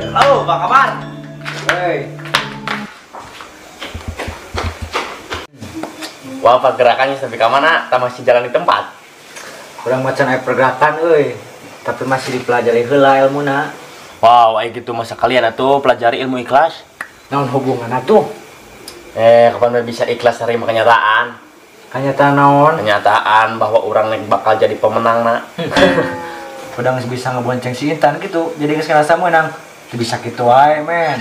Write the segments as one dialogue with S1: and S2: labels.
S1: Halo, apa kabar?
S2: Hey.
S1: Wah, pergerakannya sampai ke mana? Tak masih jalan di tempat.
S2: Kurang macan aya pergerakan euy, tapi masih dipelajari heula ilmuna.
S1: Wow, aya gitu masa kalian atuh pelajari ilmu ikhlas.
S2: Naon hubunganna tuh?
S1: Kapan bisa ikhlas nerima kenyataan?
S2: Kenyataan naon?
S1: Kenyataan bahwa orang bakal jadi pemenang, nak.
S2: Udah geus bisa ngebonceng si Intan gitu, jadi geus ngerasa menang. Teu bisa kitu wae, men.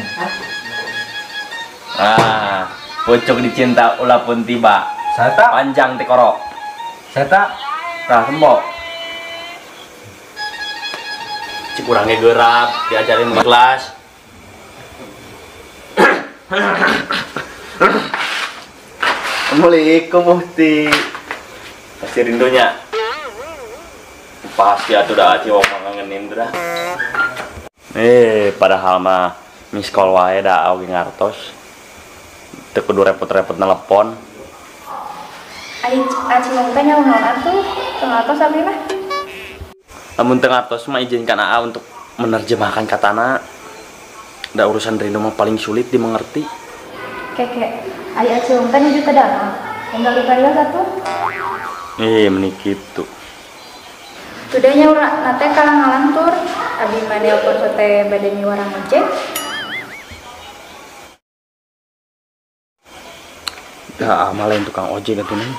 S1: Ah, pucuk dicinta ulah pun tiba.
S2: Saya
S1: panjang tikorok.
S2: Saya
S1: nah, sembok. Cik urangnya gerak, diajarin ikhlas. Assalamualaikum Mufti. Pasti rindunya. Pasti atuh dah cewek ngangenin dah. Padahal mah miss call wae da oge ngartos. Teu kudu repot-repot nelepon.
S3: Ai acing teh nyaho naon atuh? Teu ngartos abdi mah.
S1: Lamun teu ngartos mah izinkan AA untuk menerjemahkan katana. Da urusan rindu mah paling sulit dimengerti.
S3: Keke, ai acing teh nuju teu damang. Enggal ditarios atuh.
S1: Meni kitu.
S3: Tudahnya urang nate kalang-alang tur, abi mah nelpon sote bade miwarang ojek.
S1: Dah amal lain tukang ojek atuh nih.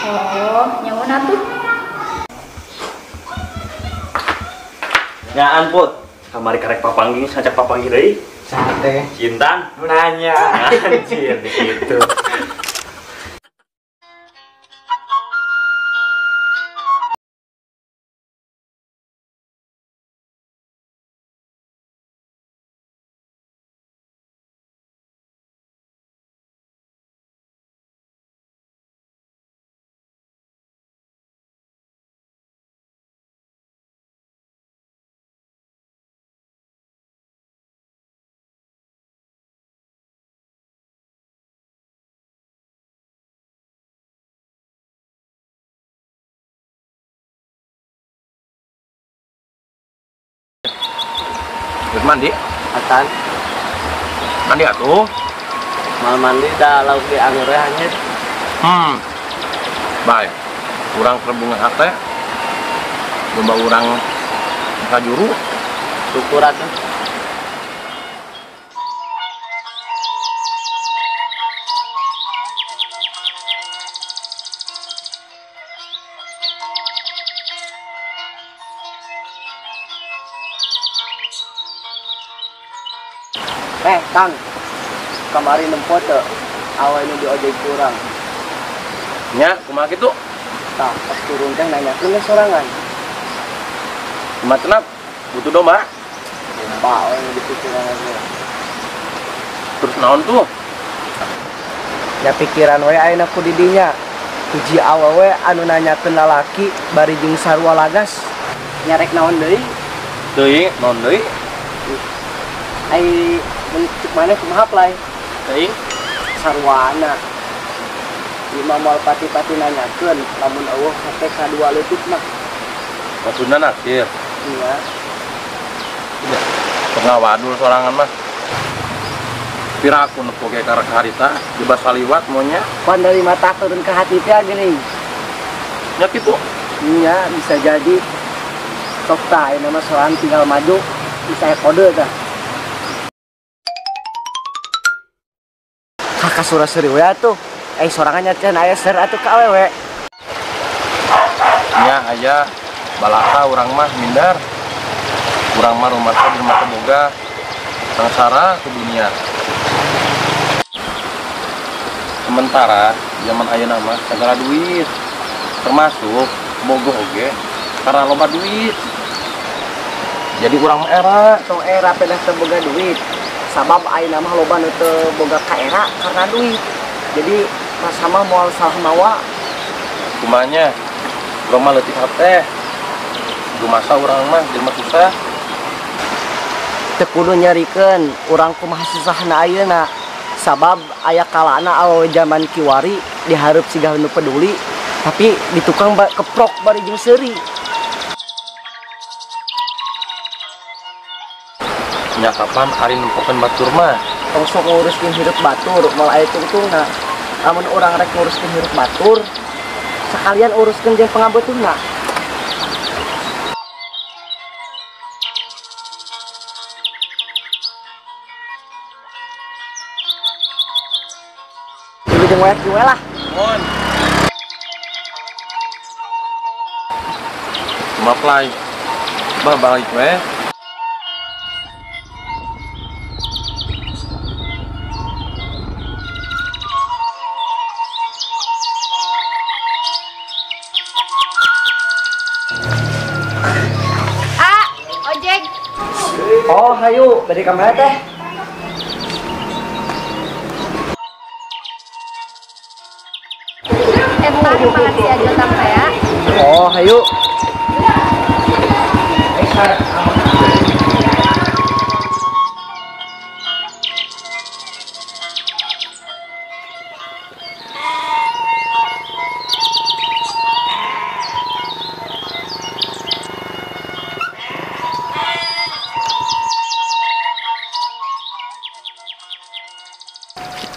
S3: Oh, nyamun atuh.
S1: Nyaan put, kamari karek papanggih sajak papanggih deui.
S2: Sate.
S1: Cintan
S2: nanya.
S1: Anjir gitu.
S4: Terus mandi?
S5: Atan.
S4: Mandi atuh?
S5: Mal mandi dah lauk di angurnya hanyut.
S4: Baik. Urang kerbungan hate. Domba urang kajuru.
S5: Syukur atuh. Kang, kemarin nempo teu awalnya di ojek kurang.
S4: Nya, kumaha kitu?
S5: Tah, pas turun teh nanyakeun sorangan.
S4: Kumaha cenah? Butuh domba?
S5: Domba we nu dipikiran aja.
S4: Terus naon tuh?
S5: Ya pikiran we ayeuna ku di dinya. Hiji awewe anu nanyakeun lalaki bari jeung sarua lagas. Nyarek naon deui?
S4: Deui, naon deui?
S5: Ai cek mana kumaha play?
S4: Teuing
S5: sarwana. Lima moal pati-pati nanyakeun lamun eueuh hate kadua leutik mah.
S4: Maksudna naksir.
S5: Iya.
S4: Iya. Pengawadul sorangan mah. Pira aku nepo ge karek harita jebas saliwat monya.
S5: Pan dari mata turun ke hati teh geuning.
S4: Nya kitu.
S5: Iya, bisa jadi. Sok tah ayeuna mah sorangan tinggal maju bisa kode tah. Kakak surah seri we atuh. Sorangan nyaceun aya ser atuh ka awewe.
S4: Nya aya balaka urang mah minder. Urang mah rumah teh jelema teu boga. Sangsara ke dunia. Sementara zaman ayeuna mah sagala duit. Termasuk bogoh oge karena loba duit. Jadi urang era
S5: tong era pedah teu boga duit. Sabab ayeuna mah loba nu teu boga ka era karena duit. Jadi rasa mah moal salah mawa.
S4: Kumanya urang mah leutik hate. Rumasa urang mah jelema susah.
S5: Teu kudu nyarikeun urang kumaha susahna ayeuna. Sabab aya kalana awewe jaman kiwari dihareup siga nu peduli tapi di tukang keprok bari jeung seuri.
S4: Nya kapan ari nempokeun batur mah?
S5: Tong sok nguruskeun hirup batur, moal aya tungtungna. Lamun urang rek nguruskeun hirup batur, sekalian uruskeun jeung pangabutuhna. Jeung wae kieu lah.
S4: Mohon. Cuma play. Bah balik we.
S3: Ah, ojek.
S5: Oh, hayu, bade ka mana teh?
S3: Eta makan si Ajo sampai ya.
S5: Oh, hayu.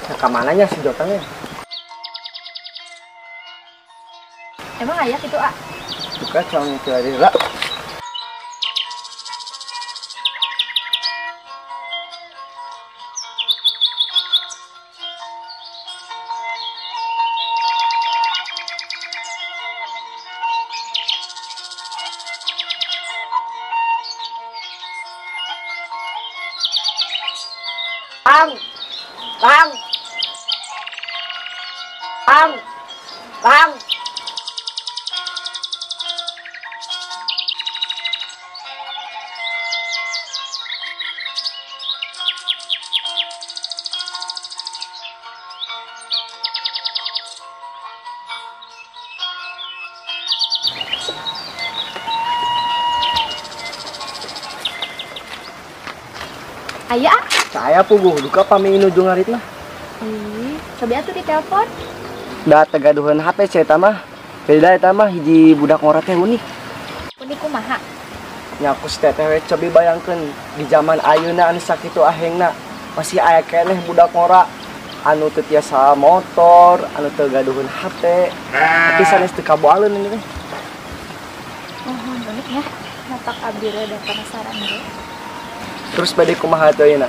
S5: Nah, kamananya si jotangnya?
S3: Emang ayah gitu, ah?
S5: Buka calon itu ada lah. Tang, tang, tang, tang.
S3: Ayah?
S5: Saya puguh duka pami nuju ngarit mah.
S3: Ih, coba atuh ditelepon.
S5: Da tegaduhan HP saya mah. Beda eta mah hiji budak ngora teh unik.
S3: Unik kumaha?
S5: Nya aku si teteh we cobi bayangkeun di zaman ayeuna anu sakitu ahengna masih aya keneh budak ngora anu teu tiasa motor, anu teu gaduheun HP. Tapi sanes teu kaboaleun ini teh.
S3: Oh, unik ya. Napak abdi rada penasaran ge.
S5: Terus bade kumaha atuh ayeuna?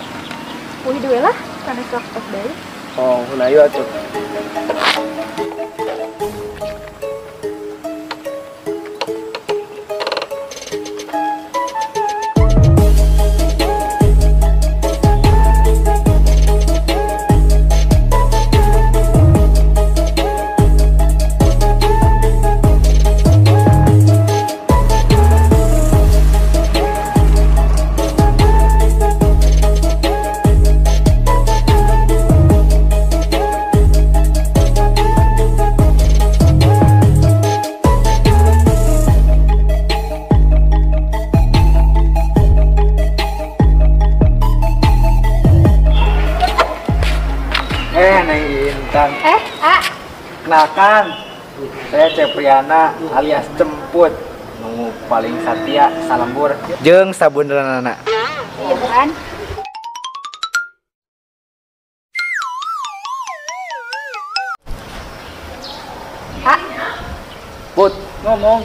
S3: Uih duwe lah, sanes waktu deui.
S5: Oh, hun ayo atuh.
S2: Intan.
S3: A.
S2: Kenalkan, saya Cepriana alias Cemput. Nu paling satia salembur jeung sabunderanana.
S3: Iya bukan? A.
S2: Put, ngomong.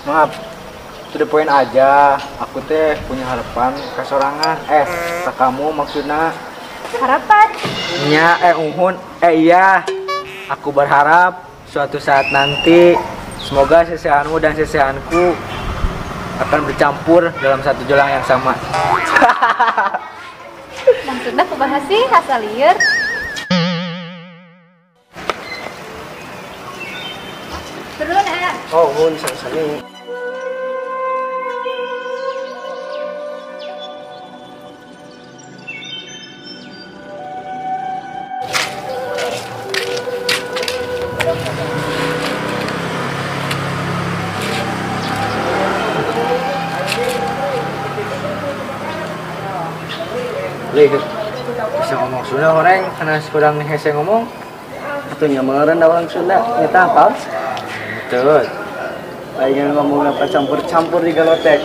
S2: Maaf. To the point aja. Aku teh punya harapan kesorangan. Ke kamu maksudna.
S3: Harapan?
S2: Nya, uhun, iya. Aku berharap suatu saat nanti semoga sesehanmu dan sesehanku akan bercampur dalam satu jolang yang sama.
S3: Maksudnya kumaha sih asal lieur? Turun ah.
S5: Oh, mun sami-sami.
S2: Lih, bisa ngomong Sunda orang, karena kurang hese ngomong.
S5: Atuh nya meureun da orang Sunda, nyata apa?
S2: Betul.
S5: Aing ngomong apa campur-campur di galotek.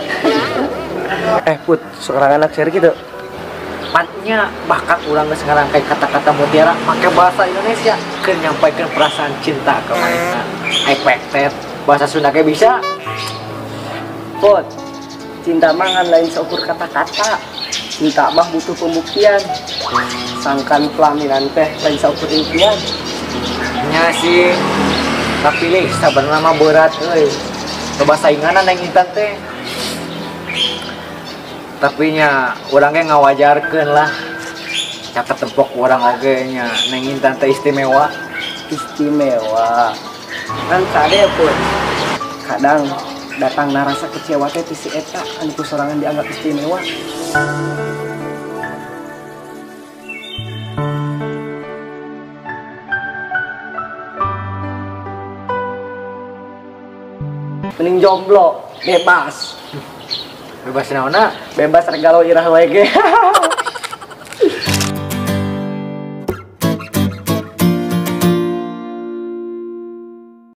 S5: Put, sekarang anak share gitu.
S2: Patnya bahkan urang geus ngarangkai kata-kata mutiara make bahasa Indonesia keur nyampaikeun perasaan cinta ke manehna. Efektet bahasa Sunda ge bisa.
S5: Put, cinta mah ngan lain seukur kata-kata. Cinta mah butuh pembuktian. Sangkan pelaminan teh lain saukur impian.
S2: Nya sih, tapi lih sabarna mah berat euy. Loba sainganan yang Intan teh. Tapi nya urang ge ngawajarkeun lah. Caket tempok urang oge nya Neng Intan teh istimewa.
S5: Istimewa. Kan kade pun kadang datang narasa kecewa teh ti si eta anu ku sorangan dianggap istimewa. Mending jomblo, bebas.
S2: Bebas naonna?
S5: Bebas rek galau irah wae ge.